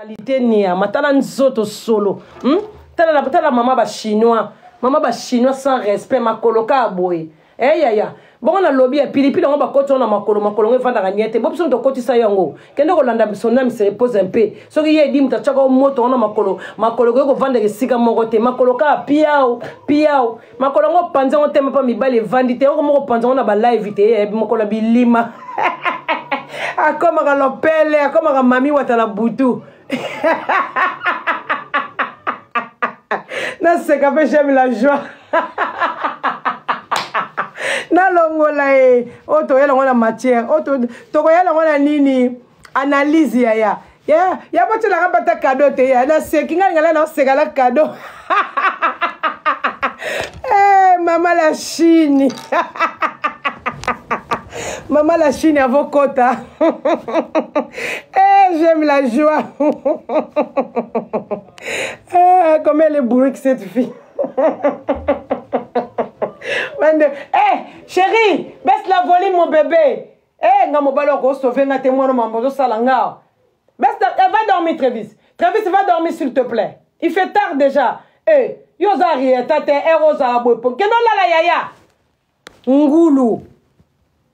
Salite niama tala nzoto solo hmm? Tala, tala mama ba chinois, mama ba chinois sans respect, makolo kaka boye. Eh yaya, bongo nalobi ya pilipili yango bakoti yango na makolo, makolo yango efandaka nie te. Bo biso moto okotisa yango, kende kolanda son âme se repose un peu. Soki ye edi moto atiaka yo moto yango na makolo, makolo ekoki kovandaka esika moko te, makolo kaka piao piao, makolo yango opanzi yango te mpa mibali evandi te, yango moko opanzi yango na ba live te, ye mokolo ya bilima. Akomaka lopele, akomaka mami wata na butu. Naseka mpe j'aime la joie. Nalongola ye oyo toyela yango na matière, oyo tokoyela yango na nini, analyse yaya ya ya botielaka bata kado te ya naseki ngai ngala naoseka na kado. Eh, mama la Chine, mama la Chine avokota. Eh, j'aime la joie. Eh, comment elle est bourrique cette fille. Bande, eh, chérie, baisse la volume mon bébé. Eh, nga mobali okosauve nga te, mwana mambo ozosala nga. Baisse la, eh, va dormir Travis. Travis, va dormir s'il te plaît. Il fait tard déjà. Eh, yo oza rieta te, eh, ozala boye po. Kende olala yaya. Ngulu.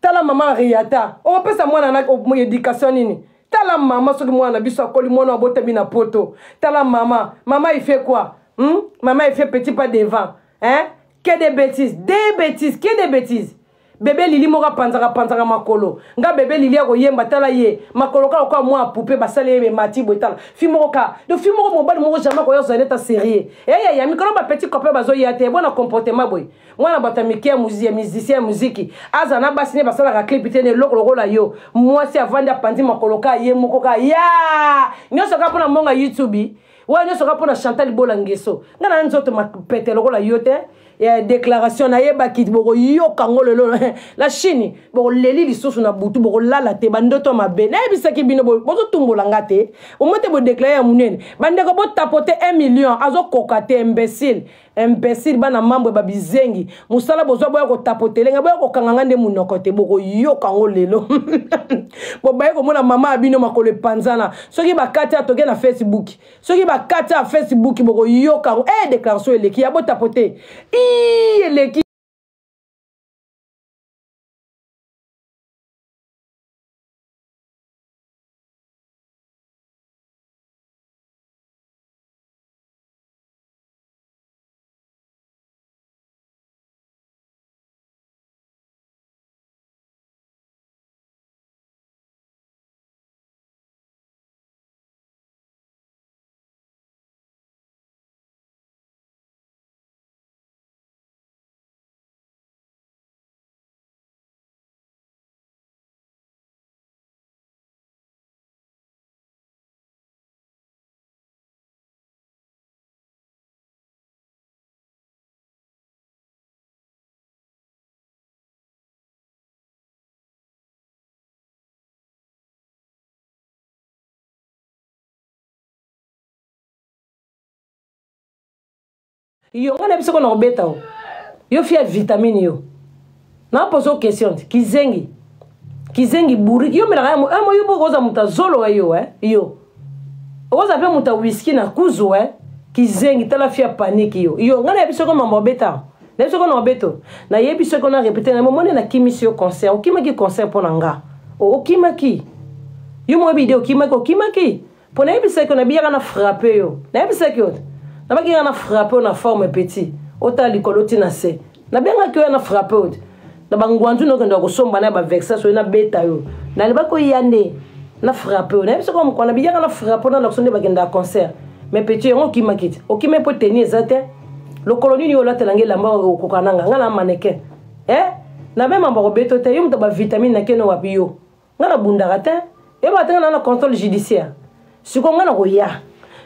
Tala mama Riata. Okopesa mwana na éducation nini? Tala mama soki mwana na biso akoli, mwana abotami na poto. Tala mama. Mama il fait quoi? Hmm? Mama il fait petit pas devant. Hein? Que des bêtises, des bêtises, que des bêtises. Bébé Lili moko apanzaka panzaka makolo. Nga bébé Lili akoyemba tala ye. Makolo kaka kwa mwa poupée basali ye mati boye tala. Fi moko ka. Do fi moko mobali moko jamais koya zala ta sérieux. Eh ya ya mikolo ba petit copain bazo ya te bona comportement boye. Mwana bato ya mike ya musicien ya muziki. Aza na basi ne basalaka clip te ne eloko lokola yo. Mwasi avandi apanzi makolo ka ye moko ka ya. Nyonso kaka mpona mbongo ya YouTube. Wana nyonso kaka mpona Chantal Bola Ngeso. Nga na nzoto mapete lokola yo te. Ya déclaration nayebaki bokoyoka ngo lelo. La Chine bokoleli lisusu na butu, bokolala te, bandoto mabe. Nayebisaki bino bozotumbola nga te. Omo te bodeklare ya monene. Bandeko botapote 1 million azokoka te, imbécile. Imbécile bana mambwe ba bizengi. Musala bozwa boya kotapotele nga, boya kokanga nga nde munoko te, bokoyoka ngo lelo. Bobaye komona mama ya bino makolo epanzana. Soki bakati atoke na Facebook. Soki bakati ya Facebook bokoyoka ngo. Eh, déclaration eleki ya botapote. Ii eleki. Yo nga na biso ko na kobeta o. Yo fia vitamine yo. Na poso question ti kizengi. Kizengi bourrique yo melaka mo mo yo boko za muta zolo yo eh yo. Oza pe muta whisky na kuzu eh kizengi tala fia panique yo. Yo nga na biso ko mambo beta. Na biso ko na beto. Na yebi so ko na répéter na momoni na kimisi yo concert. Okimaki concert pona nga. Okimaki. Yo mo bi de okimaki okimaki. Mpo nayebisaki yo nabiyaka na frappe yo. Nayebisaki yo nabaki nga na frappe yo na forme petit. Otala likolo ti na se. Nabengaki yo na frappe yo. Na bangwanzu nokende kosomba na ba vexas oyo nabeta yo. Nalibaki oya nde na frappe yo. Nayebisaki yo mokolo nabiyaka na frappe na lakso nde bakendaka concert. Mais petit yango okimaki ti. Okimaki mpo teni eza te. Lokolo nini oyo olatela nge elamba okoka nanga nga na mannequin. Eh? Nabe mambo kobeto te yo moto ba vitamine na keno wapi yo. Nga na bundaka te. Yeba te nga na contrôle judiciaire. Siko nga na koya.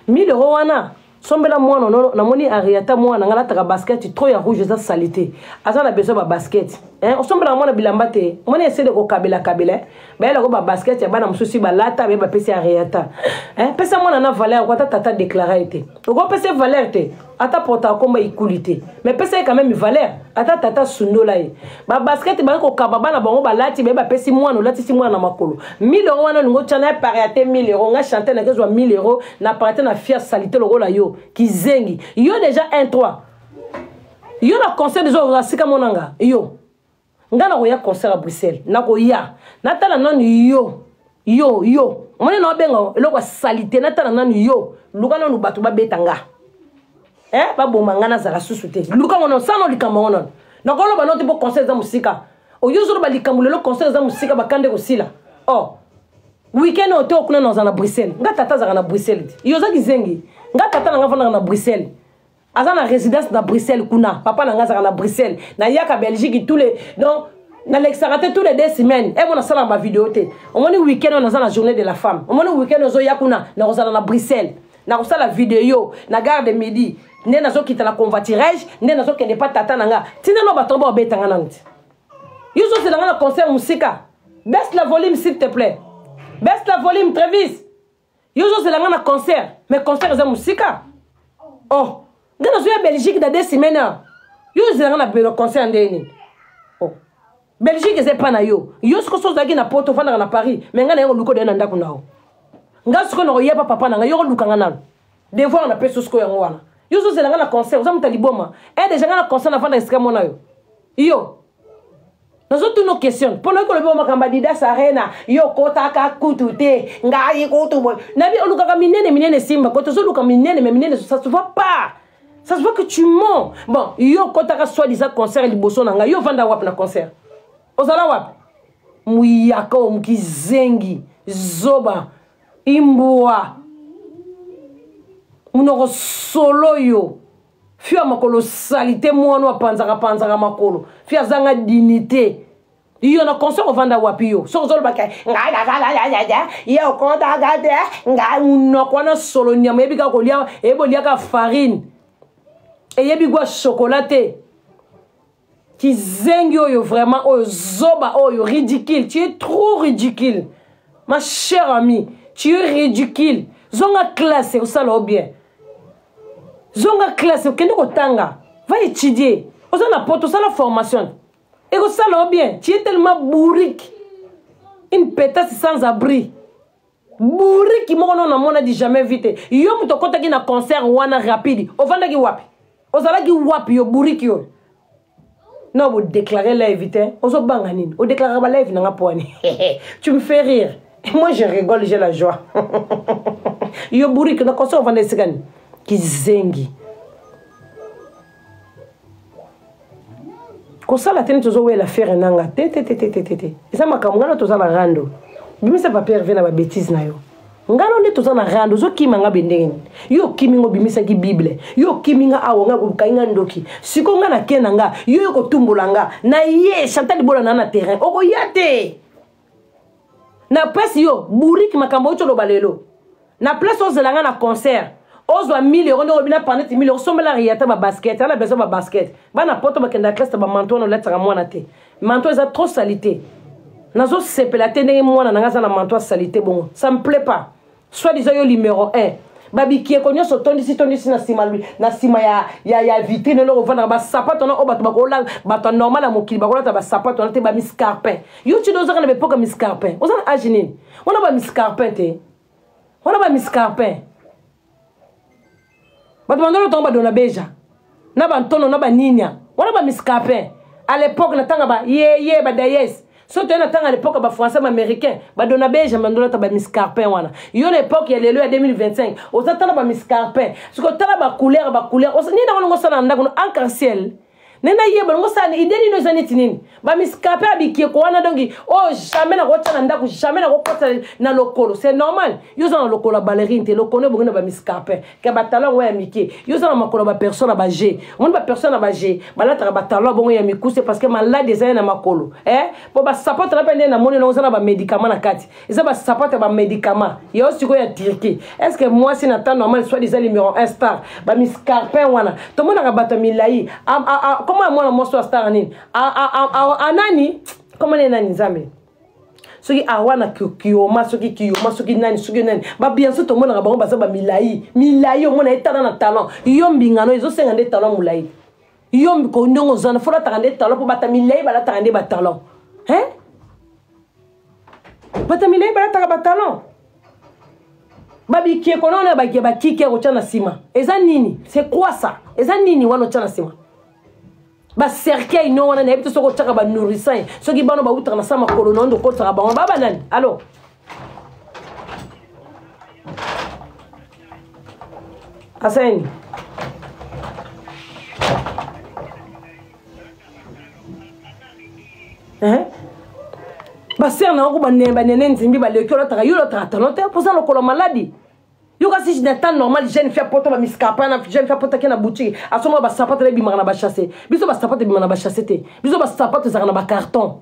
1000 euros wana sombela mwana nono namoni Ariata mwana nga lataka basket trop ya rouge eza salité. Aza na besoin ba basket. Hein, osombela mwana bilamba te. Mwana essaie de kokabela kabela. Bayela ko ba basket ya bana mususu balata be ba pesi Ariata. Hein, pesa mwana na valeur ko tata déclarer te. Oko pesa valeur te. Ata portaka komba ikuli te, mais pesa ye quand même valeur. Ata tata sundola ye. Ba basket ba kokaba bana bango balati ba bapesi mwana, olatisi mwana na makolo. 1000 euros wana olingo otya na paria te 1000 euros. Nga chanter na kezwa 1000 euros na paria te na fia salite lokola yo. Kizengi. Yo déjà 1 3. Yo na concert déjà oza sika monanga. Yo. Nga na koya concert à Bruxelles. Na koya. Natala nanu yo. Yo yo. Omoni na obenga eloko ya salite, natala nanu yo. Luka nanu bato babeta nga. Eh, baboma nga nazala susu te. Luka ngono sano likambo ngono. Nakoloba no te po concert eza mosika. Oyo ozoloba likambo lelo concert eza mosika bakande kosila. Oh. Week-end oyo te okuna naza na Bruxelles. Nga tata azalaka na Bruxelles te. Yo oza kizengi. Nga tata na nga afandaka na Bruxelles. Aza na résidence na Bruxelles kuna. Papa na nga azalaka na Bruxelles. Nayaka Belgique tous les donc nalekisaka te tous les 2 semaines. Eh, mona nasalaka ba vidéo te. Omoni week-end oyo naza na journée de la femme. Omoni week-end ozoya kuna nakozala na Bruxelles. Nakosala vidéo na gare de midi. Nde nazokita na convoiturage, nde nazokende pa tata na nga. Tina no bato ba obetanga nanu te. Yo ozozela nga na concert mosika. Baisse la volume s'il te plaît. Baisse la volume Travis. Yo ozozela nga na concert, mais concert eza mosika. Oh, nga nazoya Belgique dans 2 semaines. Yo ozela nga na concert ndenge nini? Oh. Belgique eza epa na yo. Yo siko so ozalaki na poto, ofandaka na Paris, mais nga na yango luka odeya na ndako na yo. Nga siko na koyeba papa na nga, yo koluka nga nanu. Devoir na peso siko yango wana. Yo ozozela nga na concert, oza moto ya liboma. Eh déjà nga na concert na vanda esika mona yo. Yo. Nazotuna question mpo nayoki olobi makambo Adidas Arena, yo okotaka kutu te, ngai kutu boye. Nabi olukaka minene minene simba ko tozoluka minene mais minene ça se voit pas. Ça se voit que tu mens. Bon, yo okotaka soi-disant concert liboso na ngai, yo vanda wapi na concert? Ozala wapi? Muyaka oyo kizengi, zoba, imbwa. Munoko solo yo. Fio ya makolo salite mwana apanzaka panzaka makolo. Fio azanga dignité. Yo na concert ovanda wapi yo? Soki ozoloba ke ngai nazala ye okotaka te, ngai munoko wana solo nyama eyebi kaka kolia, eyebi oliaka farine. Eyebi gwa chocolat te. Kizengi oyo vraiment oyo zoba oyo ridicule, tu es trop ridicule. Ma chère amie, tu es ridicule. Zonga classe osala bien. Zonga classe okende kotanga. Va étudier. Oza na poto osala formation. Ekosala bien, tu es tellement bourrique. Une pétasse sans abri. Bourrique moko non namona di jamais vu te. Yo moto okotaki na concert wana rapide. Ovandaki wapi? Ozalaki wapi yo bourrique yo? Non, vous déclarez live te. Ozo banga nini? O déclarer ba live nanga poani. Tu me fais rire. Moi je rigole, j'ai la joie. Yo bourrique na concert ovanda esika nini? Kizengi. Kosala te neti ozowela fere nanga te te te te te te te. Eza makambo ngana toza na rando. Bimisa papier Hervé na ba bêtises na yo. Ngano nde toza na rando, ozokima nga be ndenge nini? Yo okimi nga obimisaki Bible. Yo okimi nga awa nga okangi nga ndoki. Siko nga na ke na nga, yo yo kotumbola nga. Na ye Chantal Libola na na terrain. Okoya te. Na place yo bourrique makambo oyo toloba lelo. Na place ozela nga na concert. Ozwa 1000 euros ndenge obina paneti 1000 euros sombela riata ba basket, ana besoin ba basket. Bana poto bakenda classe ba manteau wana olatisaka mwana te. Manteau eza trop salité. Nazo sepela te ndenge mwana na nga aza na manteau salité bongo. Ça me plaît pas. Soit disant yo numéro 1. Babikieko nyonso tondisi tondisi na sima, na sima ya, ya, ya vitrine eloko ovandaka ba sapato na oyo bato bakola, bato ya normal ya mokili bakolata ba sapato wana te, ba miscarpin. Yo tino ozaka na bepoka miscarpin. Oza na age nini? Wana ba miscarpin te. Wana ba miscarpin. Bato bandolo tongo badona beja. Na ba ntono na ba ninia. Wana ba miscarpin. À l'époque na tanga ba ye ye ba dayes. So toye na tanga à l'époque ba français ba américain ba dona beja bandolo ta ba miscarpin wana. Yo na époque ya lelo ya 2025 oza tala ba miscarpin. Siko tala ba couleur ba couleur. Oza nini ngo sala ndako no arc-en-ciel. Nena yeba ngo sala idée nini oza neti nini? Ba miscarpin abikie ko wana donc oh jamais na kota na ndako, jamais na kokota na lokolo. C'est normal. Yo za na lokolo ballerine te lokolo bongo na ba miscarpin. Ke ba talon ya mike. Yo za na makolo ba personne ba G. Mon ba personne ba G. Ba lataka ba talon bongo ya mikuse parce que malade eza na makolo. Eh? Po ba sapato na pende na moni na oza na ba médicament na kati. Eza ba sapato ba médicament. Yo siko ya Turquie. Est-ce que moi si na temps normal soit disant numéro 1 star ba miscarpin wana. To mona ka bato milai. A comment moi na moi star nini? A a a a nani? Comment ne nani nzambe? Soki awana kioma, soki kioma, soki nani, soki nani, babianso tomonaka bango baza bamilai milai, omona ye tala na talon. Yo mbingano ezosenga nde talon molai. Yo ndenge ozana fo olataka nde talon, mpo bata milai balataka nde batalon, hein? Bata milai balataka batalon, babikeko nona bakia bakike ya kotya na nsima eza nini? C'est quoi ça? Eza nini wana otya na nsima? Bacercueil no wana nayebi te soki otyaka banourrissin, soki bana bautaka na sa makolo na nde okotisaka bango ba banani. Alo, aseni basere na yango banene nzimbi baleki, olataka yo olataka tano te mpoza lokolo maladi. Yo kasi na temps normal, jeune fille apoto bamiskapa na jeune fille apotaki na boutique, asomba basapato na ebimaka na bachasse. Biso basapato ebimaka na bachasse te, biso basapato ezalaka na bacarton.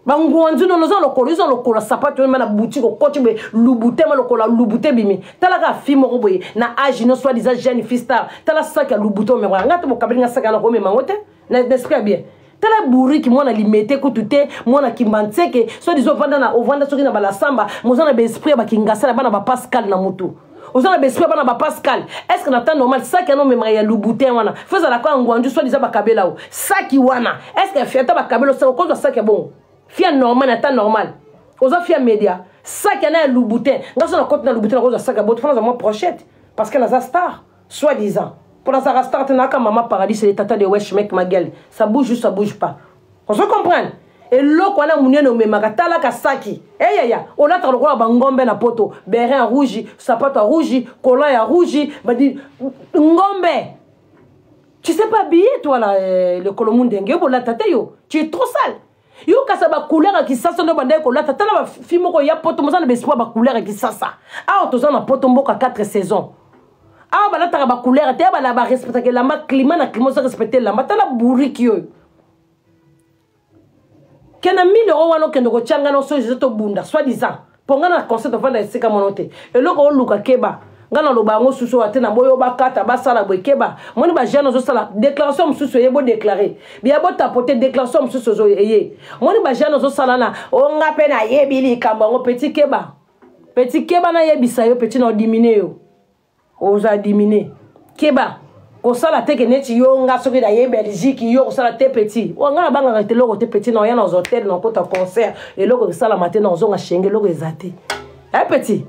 Bangwanzu nono oza lokolo, oza lokolo sapato oyo na boutique okoti boye lubute ma lokolo lubute ebimi. Tala kaka fille moko boye na age no, soit disant jeune fille star, tala saki ya lubute omemaka. Nga te bokabeli nga saki yana komema yango te na esprit ya bien. Tala buriki mwana limete kutu te, mwana kimbantseke, soit disant ovanda na ovanda soki na balasamba, moza na baesprit ya bakingasa na bana bapascal na mutu, oza na baesprit ya bana bapascal. Est ce que na temps normal saki yana omemaka ya lubutin wana fo ezala ko ya ngwanju, soit disant bakabela o saki wana? Est ce que ata bakabela osaki okozwa saki ya bongo? Fia normal, na temps normal oza fia media, saki yana ya lubutin, nga so na koti na lubutin nakozwa saki ya boto fo nazwa mwa prochette parce que naza star, soit disant mpo nazalaka star te, nayaka mama paradis le tata de wesh mek magel, ça bouge ou ça bouge pas, ozo comprendre? Eloko wana monene omemaka, talaka saki eyaya olataka lokola bangombe na poto, berin ya rouge, sapato ya rouge, kola ya rouge, badi ngombe. Tu sais pas habiller toi là, le kolomu ndenge yo bolata te, yo tu es trop sale. Yo kasa bacouleur ya kisasa nde bandaki kolata. Tala bafi moko ya poto moza na baespoir, bacouleur ya kisasa. Awa toza na poto, mboka 4 saison, awa balataka bacouleur te, bala barespectaka elamba, climat na climat, oza respecte elamba. Tala buriki oyo ke na 1000 euro wana okende kotya ngai na so eza tobunda, soit disant mpo ngai na concert ovanda esika mono te. Eloko oluka, keba, ngai naloba yango susu oyo te na boyo bakata basala boye. Keba, moni bajeune ozosala déclaration mosusu eye, bodéclare biya botapote déclaration mosusu ozo eye, moni bajeune ozosala na onga mpe nayebi likambo yango. Petit, keba, petit, keba, nayebisa yo petit, na odimine yo, oza dimine. Keba kosala te ke neti yo nga soki naye Belgique, yo kosala te petit. O nga nabangaka te eloko te petit, na oya na hotel, na okota concert, eloko esalama te, na ozonga shenge, eloko eza te. E petit,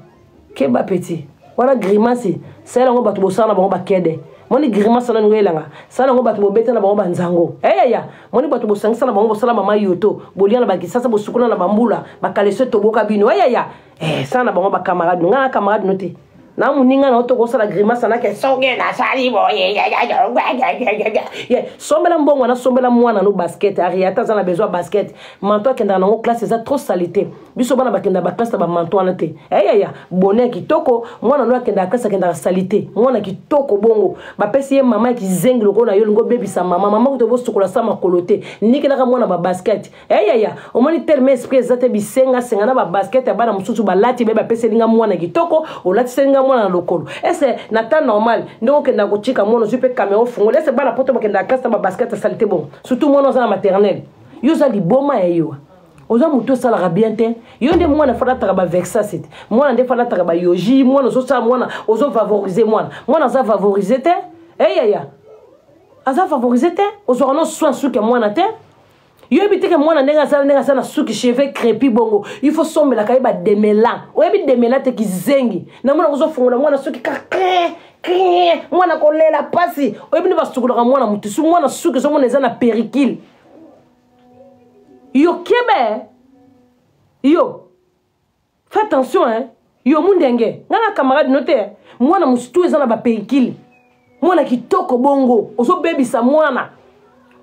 keba petit, wana grimace sala yango bato bosala na bango bakede. Moni grimace wana ningo elanga sala yango bato bobeta na bango banzango eyaya. Moni bato bosangisa na bango, bosala mama yoto, bolia na bakisasa, bosukuna na bambula bakaleso etoboka bino eyaya. Eh, sala na bango bacamarade, nga na camarade no te, na moninga na yo tokosala grimace anake soki nasali boye ye. Sombela mbongo wana, sombela mwana no basket. Ariata aza na besoin basket, manto akendaka nango classe eza trop salité. Biso bana bakendaka baklasse na bamanto wana te. Eyaya bone ya kitoko, mwana no akendaka classe, akendaka salité. Mwana kitoko bongo bapesi ye mama ya kizengi lokola na yo, olingi obebisa mama. Mama kutu bosukola sa makolo te, nikelaka mwana babasket. Eyaya omoni telema esprit eza te, bisengasenga na babasket ya bana mosusu balati be bapeseli nga mwana kitoko, olatiseli nga mwana na lokolo. Ese na temps normal ndenge okendaka kotika mwana, ozwi mpe kamera ofungoli, ese bana poto bakendaka classe na babasket asali te bongo? Surtout mwana oza na maternelle, yo oza liboma ya yo, oza motu osalaka bien te. Yo nde mwana falataka bavexas te, mwana nde falataka bayoji, mwana ozosala, mwana ozofavorize mwana, mwana aza favorise te. Eyaya aza favorise te, ozwaka no soin suki ya mwana te. Yoyebi teke mwana ndenge asala, ndenge asala na suki cheveux crépi bongo, il faut sombelaka ye bademela. Oyebi demela te, kizengi na mwana kozofungola mwana suki kaka mwana kolela pasi. Oyebi nde basukolaka mwana motu su mwana suki ozomona eza na pericule. Yo kebe, yo fais attention hein. Yo mundenge, nga na camarade no te, mwana mosutu eza na bapericule, mwana kitoko bongo ozobebisa mwana.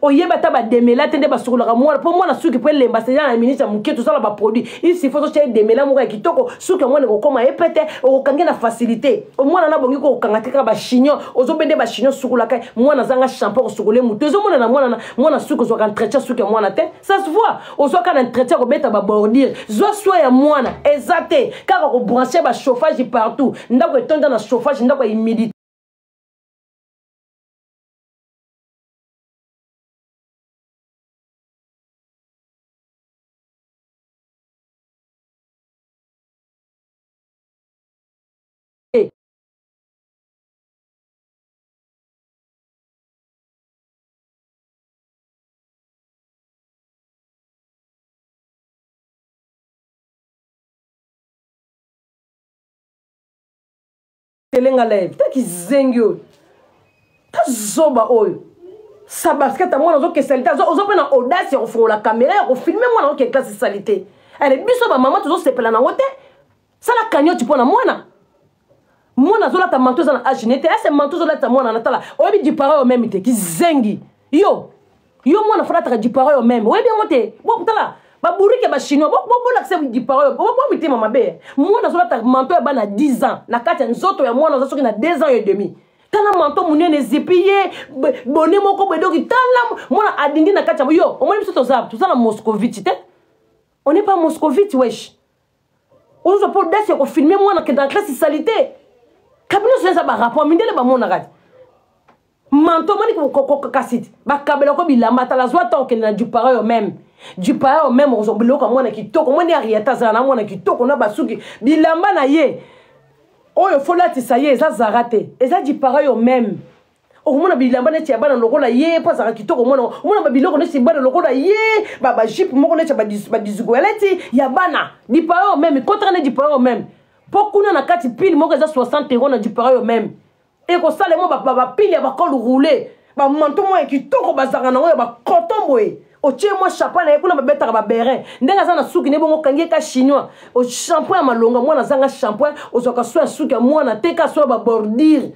Oyeba ata bademela te nde basukolaka mwana mpo mwana suki mpo elemba seja na minute ya moke. Tozala baproduit, il suffit ozotya edemela moko ya kitoko, suki ya mwana ekokoma ye pete, okokange na facilité. Omwana nabongi kokokanga te kaka bachignon, ozobende bachignon, sukolaka mwana azanga shampoing kosukole motu ezomona na mwana mwana suki. Ozwaka entretien suki ya mwana te, ça se voit, ozwaka na entretien kobeta babordure, zwa swa ya mwana eza te, kaka kobranche bachauffage partout, ndako etonda na chauffage, ndako ya humidité. Telenga live ta kizengi oyo ta zoba oyo sa basket ya mwana ozoke salite ozo mpe na audace ya kofongola kamera ya kofilme mwana oke klase salite ale biso bamama tozosepela nango te sala cagnotte mpo na mwana mwana azolata manto eza na age ne te ese manto ozolata mwana na tala oyebi dipara oyo meme te kizengi yo yo mwana folataka dipara oyo meme oyebi yango te botala baburike ya bachinois bolakisa dipara oyo bo mitema mabe mwana azolata manto ya bana 10 ans na kati ya nzoto ya mwana aza soki na 2 ans et demi tala manto monene ezipi ye bone moko boye donki tala mwana adindi na kati ya yo omoni biso toza toza na moscovite te on n'est pas moscovite wesh ozwa mpo audace ya kofilme mwana kenda na classe salite kabino nyonso eza barapport mindele bamonaka te manto omoni kasi te bakabela ko bilamba tala zwa ntango okende na dupara yo meme dupara yo meme okozwa biloko ya mwana kitoko omoni ariata azala na mwana kitoko na basuki bilamba na ye oyo folatisa ye eza zara te eza dupara yo meme okomona bilamba neti ya bana lokola ye mpo azalaka kitoko omona omona babiloko neti bana lokola ye bajipe moko neti ya badizigueleti ya bana dipayo meme kotaka ne dipayo meme mpo kuna na kati pile moko eza 60 euro na dipayo meme ekosalema bapile ya bacole roule bamanto moko ya kitoko bazalaka nango ya bacoton boye otie mwa chapeau na ye kuna babetaka baberin ndenge aza na suki ne bongo okangi ye ka chinois shampoing ya malonga mwana azanga shampoing ozwaka so ya suki ya mwana te ka so ya babordure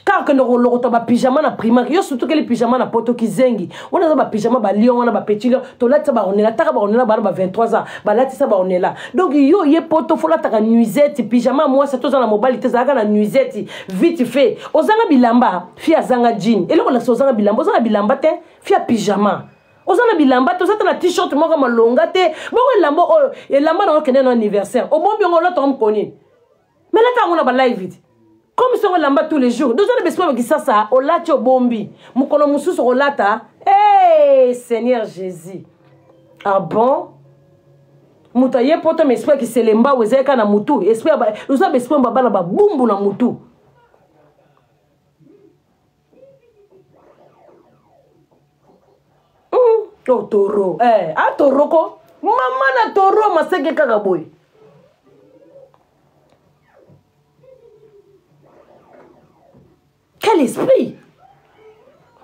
kaka okende kolokota bapijama na primark yo surtout keli pyjama na poto kizengi wana eza bapijama balion wana bapetit lion tolatisa baronela taka baronela bana ba 23 ans balatisa baronela donc yo ye poto folataka nuisette pyjama mwasi ata oza na mobali te ezalaka na nuisette vite fait ozanga bilamba fi azanga jean eloko lakisa ozanga bilamba oza na bilamba te fi ya pyjama oza na bilamba te oza te na t-shirt moko malonga te bongo elamba oyo elamba na okende na anniversaire obombi yango olata mokoni mais lata yango na balive te comme songo elamba tous les jours doza na besima bakisasa olati obombi mokolo mosusu okolata hey, seigneur jésus ah bon moto aye poto ma esprit ya kiselembao ezali kaka na motu esprit oza baesprit babana babumbu na motu Oh, toro eh, a ah, toro ko mama na toro maseke kaka boye quel esprit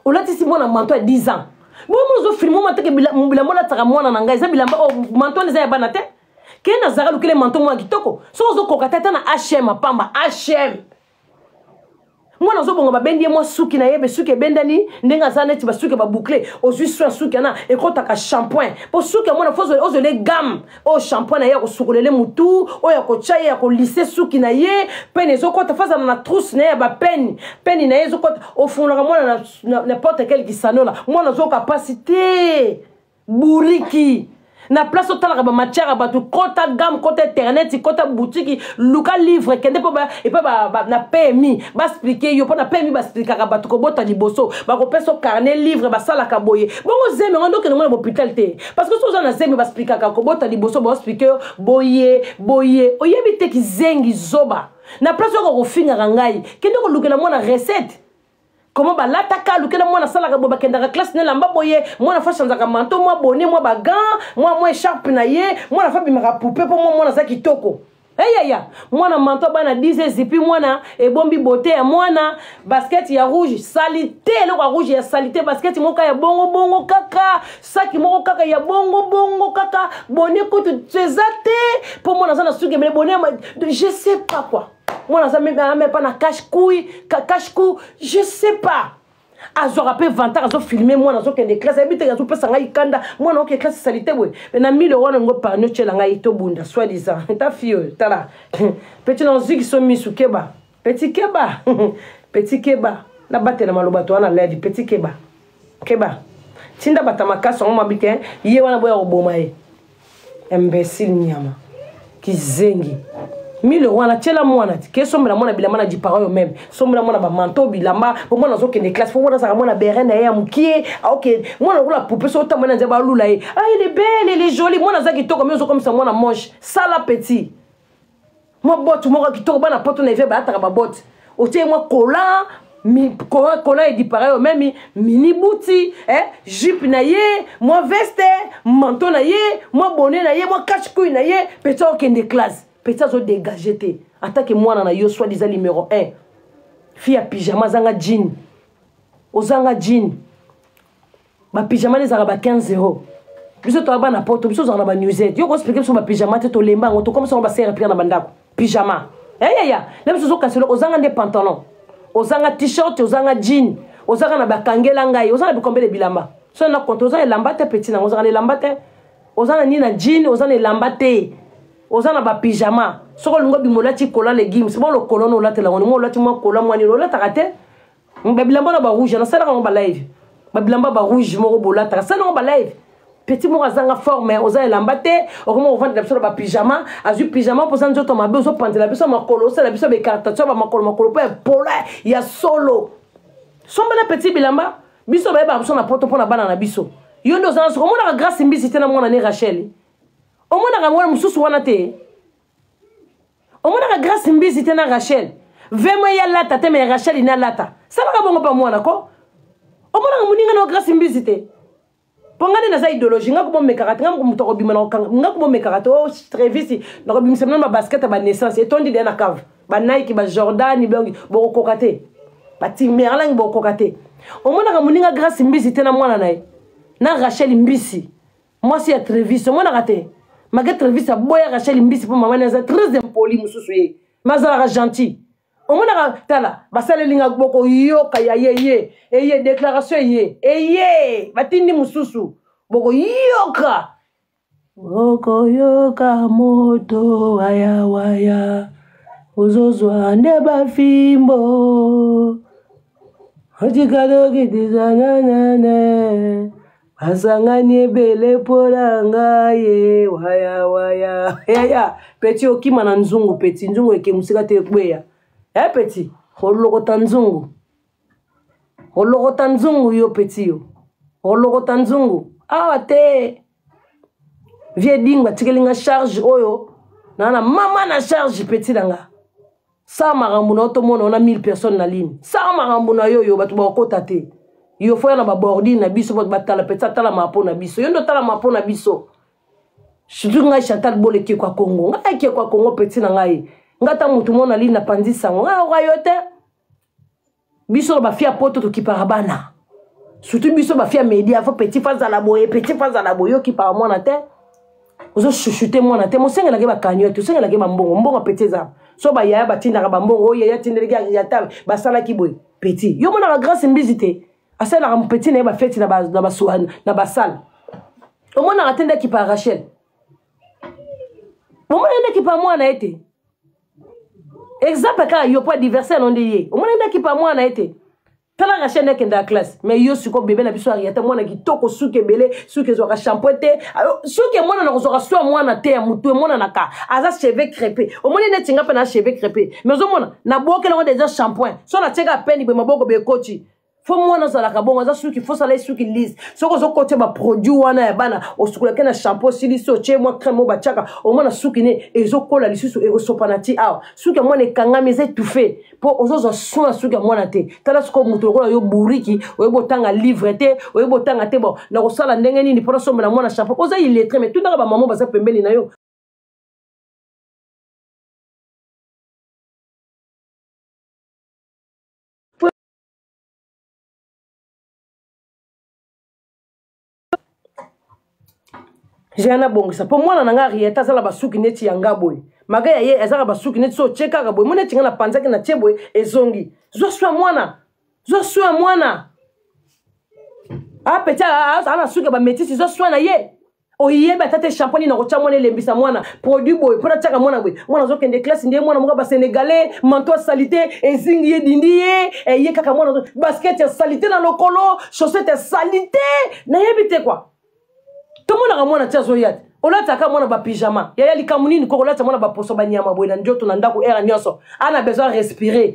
olatisi mwana manto ya 10 ans bongo ozofilme oma teke bilamba olataka mwana na ngai eza bilamba oyo oh, manto wana eza ya bana te kende nazalaka lukele manto mwana kitoko soki ozokoka te ata na hm apamba hm mwana azobonga babendi ye mwa suki na ye besuki ebendani ndenge aza neti basuki ya baboucle ozwi soin suki yana ekɔtaka shampoing mpo suki ya mwana fo ozwele gamme oyo shampoing na ye ya kosukolele motu oyo ya kotya ye ya kolise suki na ye pene ezokɔta fo azala na trousse na ye ya bapene pene na ye ezokɔta ofungolaka mwana na n'importe quel kisanola mwana azoyoka mpasi te buriki na place otalaka bamatière ya bato kota gamme kota internet kota butiki luka livre kende mpo epa na pmi basplike yo mpo na pmi basplikaka bato kobota liboso bakopesa o carnet livre basalaka boye bongo zemi yango nde okende ngo na bopital te parce que soki oza na zemi basplikaka kobota liboso baosplike yo boye boye oyebi te kizengi zoba na place oyo kokofingaka ngai kende kolukela mwana recette comment balataka lukela mwana asalaka boye bakendaka classe na elamba boye mwana fo achanzaka manto mwa bone mwa bagan mwa mwa echarpe na ye mwana fo abimaka poupe mpo mwa mwana aza kitoko eyaya mwana manto bana 10 ezipi mwana ebombi bote ya mwana basket ya rouge salite eloko ya rouge ya salite basket moko ya bongo bongo kaka saki moko kaka ya bongo bongo kaka bone kutu eza te mpo mwana aza na suki ebele bone je sais pas quoi mwana aza meme pas na cache couille cache cou je sais pas azwaka mpe vantard azofilme mwana azokende classe ayebi te azopesa ngai kanda mwana oke classe esali te boye me na milo wana ngo parni otyela ngai tobunda soit disant ta fille oyo tala petit na ozwiki so misu keba petit keba petit keba nabatela maloba to wana ledi petit keba keba tinda bata makasi yango mabi te ye wana boya koboma ye imbécile nyama kizengi mile wana tiela mwana ti ke sombela mwana bilamba na dipara oyo meme sombela mwana bamanto bilamba po mwana azokende classe po mwana azalaka mwana bere na ye ya mokie aokende mwana lokola poupe so otamba na nzela balula ye ah il est belle il est joli mwana aza kitoko mi ozokomisa mwana moche sala petit mwa bote moko kitoko bana poto na hiver balataka babote otie mwa kola kola edipara yo meme mini buti eh, jupe na ye mwa veste manteau na ye mwa bonnet na ye mwa cache couille na ye petit akokende classe petit azodégage te. Atake mwana na yo soit disant numéro 1. Fille ya pyjama azanga jean. Ozanga jean. Ba pyjama ezalaka ba 15 euros. Biso toya bana poto, biso ozalaka na ba nuisette. Yo ko expliquer biso ba pyjama te tolemba yango, tokomisa yango ba serre pia na bandako. Pyjama. Hey, ya, na biso ozokasi ozanga nde pantalon. Ozanga t-shirt, ozanga jean, ozanga na bakangela ngai, ozanga na bikombele bilamba. So na compte oza elamba te petit na ozanga na elamba te. Oza na nini na jean, oza na elamba te. Oza na ba pyjama. Soko olingo bima olati kola legumes, bon lokolo no olatela ngo, mo olati mwa kola mwa nini olataka te. Ba bilamba na ba rouge, na salaka ngo ba live. Ba bilamba ba rouge moko bolataka, sala ngo ba live. Petit moko azanga forme, oza elamba te, okoma kovandela biso na ba pyjama, azwi pyjama mpoza nzoto mabe, ozopanzela biso makolo, osala biso ba écartation ba makolo makolo mpo ya pola ya solo. Sombela petit bilamba, biso bayebaka biso na poto mpo na bana na biso. Yo nde oza na soko, omonaka Grâce Mbisi te na mwana ne Rachel. Omonaka mwana mosusu wana te. Omonaka Grâce Mbisi te na Rachel. Vemo ya lata te mais Rachel ina lata. Salaka bongo pa mwana ko. Omonaka moninga na Grâce Mbisi te. Mpo ngai nde naza idéologie nga kobomekaka te nga moto akobima na kokanga nga kobomekaka te o oh, Travis nakobimisa bino ba basket ya ba naissance etondi deya na cave ba Nike ba Jordan bongi bokokoka te ba Timberland bokokoka te omonaka moninga Grâce Mbisi te na mwana na ye na Rachel Mbisi mwasi ya Travis omonaka te make Travis aboya Rachel Mbisi mpo mama ne aza très impoli mosusu ye mazalaka gentil omonaka tala basaleli nga bokoyoka ya ye ye eye déclaration eye eye batindi mosusu bokoyoka okoyoka moto wayawaya ozozwa nde bafimbo otikadokitisa nanane basangani ebele mpo na ngai ye waya waya yaya peti okima na nzungu peti nzungu eke mosika te ekweya e peti olokota nzungu olokota nzungu yo peti yo olokota nzungu awa te vie dingo atikeli nga charge oyo na na mama na charge peti na nga sala makambo na yo tomona ona 1000 personnes na ligne sala makambo na yo yo bato bakokota te yo foya na babordine na biso bato batala peti atalama mpo na biso yo nde otalama mpo na biso surtout ngai chantal bole ekeko ya congo ngai ekeko ya congo peti na ngai ngai ata motu mona ligne napanzi sango ngai nakoka yo te biso na bafia poto tokipaka bana surtout biso bafia media fo petit fo azala boye petit fo azala boye okipaka mwana te ozochuchute mwana te mosengelaki bakanio te osengelaki bambongo mbongo petit eza so bayaya batindaka bambongo oyo yaya atindelaki ata basalaki boye petit yo monaka grâce mbizi te asalelaka petit na ye bafeti na basale omonaka te nde akipa rachel omona nde akipa mwana ye te exemple kaka yo mpo adversaire no nde ye omoni nde akipa mwana ye te tala rachel nde akendaka classe mais yo sikoyo bebe na biso ariata mwana kitoko suki ebele suki ezwaka shampoing te suki emonana kozwaka swa mwana te ya motu emonanaka aza cheveux crepe omoni neti nga mpe na cheveux crepe mais ozomona nabokela ngo deja shampoing so natieka peni boye maboko boye ekoti fo mwana azalaka bongo aza suki fo sala ye suki lise soki ozokotia baproduit wana ya bana osukolaki na shampoo osilisi otie mwa crème oyo batiaka omwana suki ne ezokola lisusu ekosopana ti awa suki ya mwana ekangami eza étouffe mpo ozozwa soin ya suki ya mwana te tala sikoyo moto lokola yo buriki oyebi otanga livre te oyebi otanga te bon nakosala ndenge nini mpo nasombela mwana shampoo oza illettré mais tunaka bamama baza pembeni na yo. Jean abongisa mpo mwana na ngai Arieta azala basuki neti ya nga boye maga ya ye azalaka basuki neti so otie kaka boye mo neti ngai napanzaki na tie boye ezongi zwa swa mwana zwa swa mwana apeti ana suki ya bametisi zwa swa na ye oyebi ata te shampoing nini nakotya mwana elembisa mwana produit boye mpo natiaka mwana boye mwana azokende classe nde mwana moko basénégalais manto ya salite ezingi ye dindi ye eye kaka mwana basket ya salite na lokolo chaussette ya salite nayebi te kua tomonaka mwana ti azoya te olataka mwana bapyjama yaya likambo nini koko olatisa mwana baposo banyama boye na njoto na ndako ere nyonso ana besoin respirer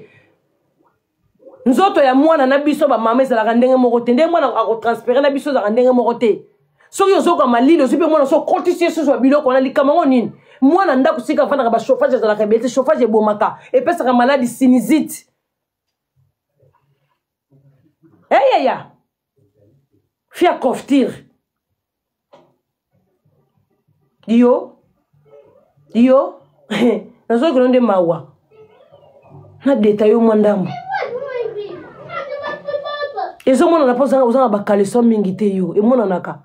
nzoto ya mwana na biso bamama ezalaka ndenge moko te ndenge mwana akotranspire na biso ezalaka ndenge moko te soki ozoka malili ozwi mpe mwana so okotisi ye susu ya biloko wana likambo yango nini mwana ndako sika afandaka bachauffage ezalaka ebele te chauffage ebomaka epesaka maladi sinusite eyaya fia coftire yo yo nazokino nde mawa. Na detail mwa ndambo. Ezomonana mpo oza na bakaleson mingi te yo emonanaka.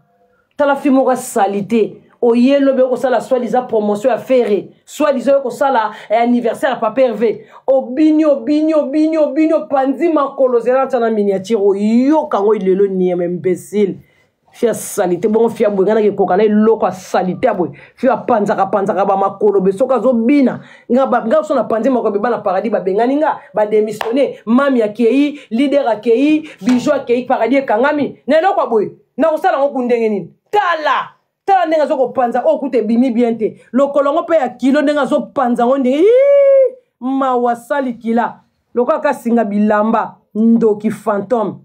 Tala fi moko asali te oye lobi okosala soi-disant promotion ya Ferre, soi-disant okosala anniversaire ya Papa Hervé, obini obini obini obini, opanzi makolo. Zela tia na miniature, oyoka yango lelo. Niama imbécile, fi asali te bongo fi aboye. Ngai nakekoka na eloko asali te aboye. Fi apanzaka panzaka bamakolo be soki azobina. Nga so napanzi makolo be, bana Paradis babengani nga, badémissionne. Mami akei, leader akei, Bijou akei, Paradis ekangami na eloko ya boye. Nakosala yango ku ndenge nini? Tala, tala ndenge azokopanza oyo kuta ebimi bien te. Lokolo yango mpe ya kilo, ndenge azopanza yango ndenge mawa sali kila lokola kasinga bilamba. Ndoki, fantôme,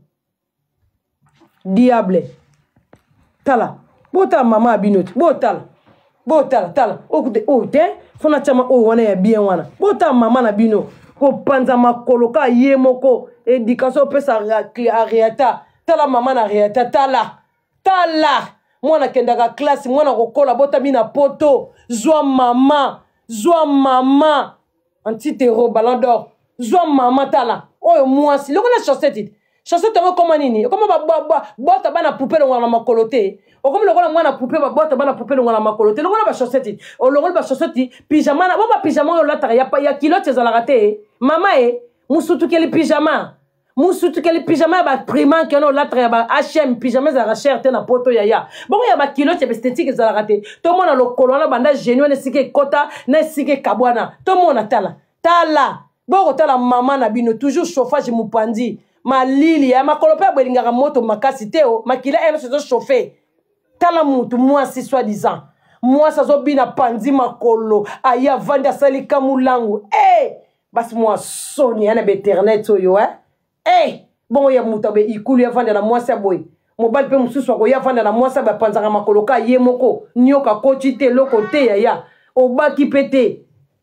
diable. Tala, botala mama ya bino te. Botala, botala, tala oyo oyo te. Fo natiama oyo wana ya bien wana. Botala mama na bino kopanza makolo ka ye moko. Éducation opesa Ariata. Tala mama na Ariata, tala, tala mwana akendaka classe, mwana kokola, botami na poto. Zwa mama, zwa mama antitero, Ballon d'Or. Zwa mama, tala oyo mwasi lokola chaussette. Chaussette yango ekoma nini? Ekoma bota bana poupée longola na makolo te. Okomi lokola mwana poupée, babota bana poupée longola na makolo te. Lokola bachaussette, olongoli bachaussette, pyjama na bo bapyjama oyo olataka ya culotte ezalaka te. Mama e musutukeli pyjama, musutukeli pyjama ya baprimanke wana olataka ya ba H&M. Pyjama ezalaka cher te na poto, yaya. Bongo ya baculotte ya baesthétique ezalaka te. Tomona lokolo wana banda genou wana esika ekota na esika ekabwana. Tomona, tala, tala. Bokotala mama na bino, toujours chauffage mopanzi malili ya makolo mpe abwelingaka moto makasi te. O makila e nyonso ezochauffe. Tala mutu mwasi, soi-disant mwasi, azobina panzi makolo, aye avandi, asali kamulangu. E basi mwa soni ya na bainternet oyo eh? E bongo ya moto abe ikulu avanda na mwasi ya boye. Mobali mpe mosusu akoya avanda na mwasi abe apanzaka makolo ka ye moko. Nioka akoti te, eloko te yaya. Obaki mpe te,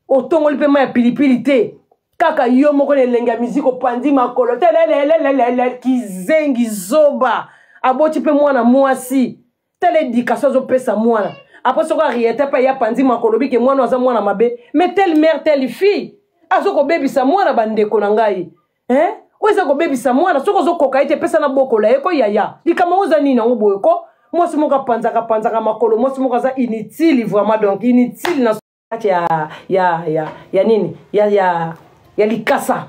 otongoli mpe mai ya pilipili te, kaka yo moko na elenge ya miziki opandi makolo telelelelele. Kizengi, zoba. Aboti mpe mwana mwasi, tala éducation azopesa mwana. Après soki Ariete mpe ye apandi makolo, bike mwana aza mwana mabe. Mais telle mère, telle fille, azokobebisa mwana. Bandeko na ngai, eh? Oyo eza kobebisa mwana. Soki ozokoka ye te, epesa na bokola ye ko. Yaya, likambo yango eza nini yango boye ko? Mwasi moko apanzaka panzaka makolo, mwasi moko aza inutile vraiment, donc inutile na kati ya nini ya likasa.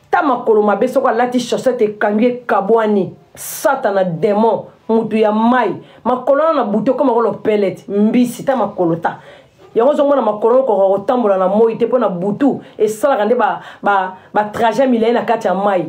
Ta makolo mabe, soki alati chaussette ekangi, ekabwani. Satana, démon, mutu ya mai. Makolo wana na butu ekoma kolo pelete mbisi. Ta makolo, ta yango ozomona makolo okoka kotambola na moi te, mpo na butu esalaka nde batrajet ba, ba milai na kati ya mai.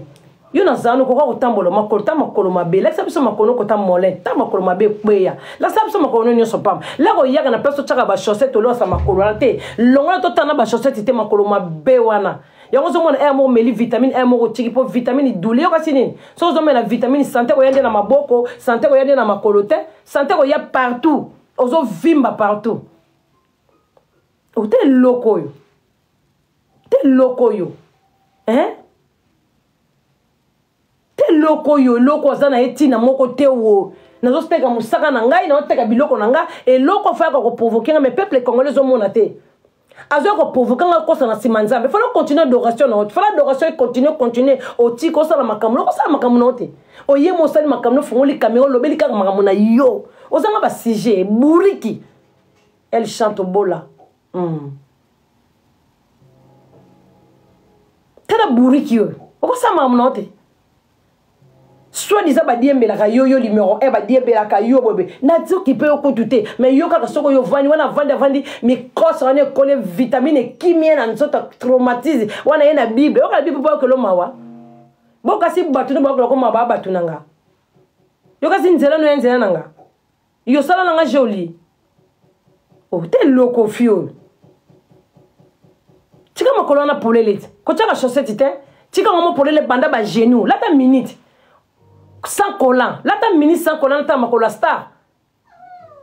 Yo nazala nokoka kotambola makolo. Ta makolo mabe, lakisa biso makolo okota molin. Ta makolo mabe ekweya, lakisa biso makolo no nyonso pamba. Lako oyaka na place otyaka bachaussette, olokasa makolo wana te. Longola, totala na bachaussette te, makolo mabe wana. Yango ozomona aire moko omeli vitamine, aire moko otiki mpo vitamine dule yo. Kasi nini soki ozomela vitamine? Sante koya nde na maboko, sante koya nde na makolo te, sante koya partout, ozovimba partout. Ote eloko oyo te, eloko oyo, hein? Te, eloko oyo, eloko aza na ye ntina moko te. Wo nazoteka mosaka na ngai, nazoteka biloko na ngai, eloko afayaka koprovoke ngai. Mais peuple congolais ezomona te, azoya koprovoke ngai, kosa na nsima Nzambe. Fala continue adoration na yo te, fala adoration econtinue, continue. Otika osala makambo, okosala makambo na yo te. Oyema osali makambo, nofungoli kamera, olobeli kaka makambo na yo. Ozanga basujet, buriki. Elle chante bola. Tala buriki oyo, okosala makambo na yo te. Soi-disant badiembelaka yo, yo numéro 1, badiembelaka yo bobe. Nazoki mpe yo kutu te, mais yo kaka soki oyo ovandi wana, avandi, avandi mikosa wana ekole vitamine ekimie na nzoto, traumatise wana ye na Bible. Yoka Bible, boyokelo mawa. Bokasi bato no bayokola koma baa bato na nga. Yokasi nzela no ya nzela na nga, yo sala na nga joli o te. Eloko fi oyo, tika makolo wana polele te, kotiaka chaussette te, tika ngo mo polele banda bagenou. Lata minute sans collant, lata minute sans collant. Natala makolo ya star,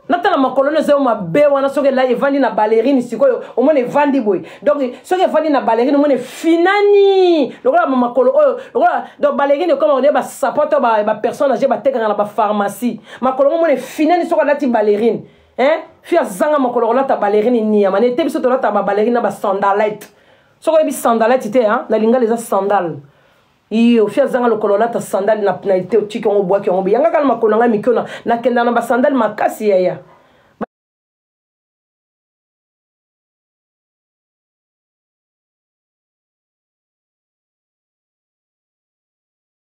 natala makolo no eza yo mabe wana. Soki elai evandi na ballerine, sikoyo omona evandi boye. Donc soki evandi na ballerine, omona efinani lokola makolo oyo, lokola donc ballerine ekoma odie basapato bapersonne age batekaka na bapharmacie. Makolo ngo omona efinani soki alati ballerine, hein? Fi azanga makolo kolata ballerine, niama na ete. Biso tolata baballerine na basandalette. Soki oyebi sandalette te, hein, na lingala eza sandale. Iyo fi azanga lokolo olata sandale na, na te otiki yango obwaki yango yanga kaka na makolo na ngai mike na nakenda na basandale makasi yaya.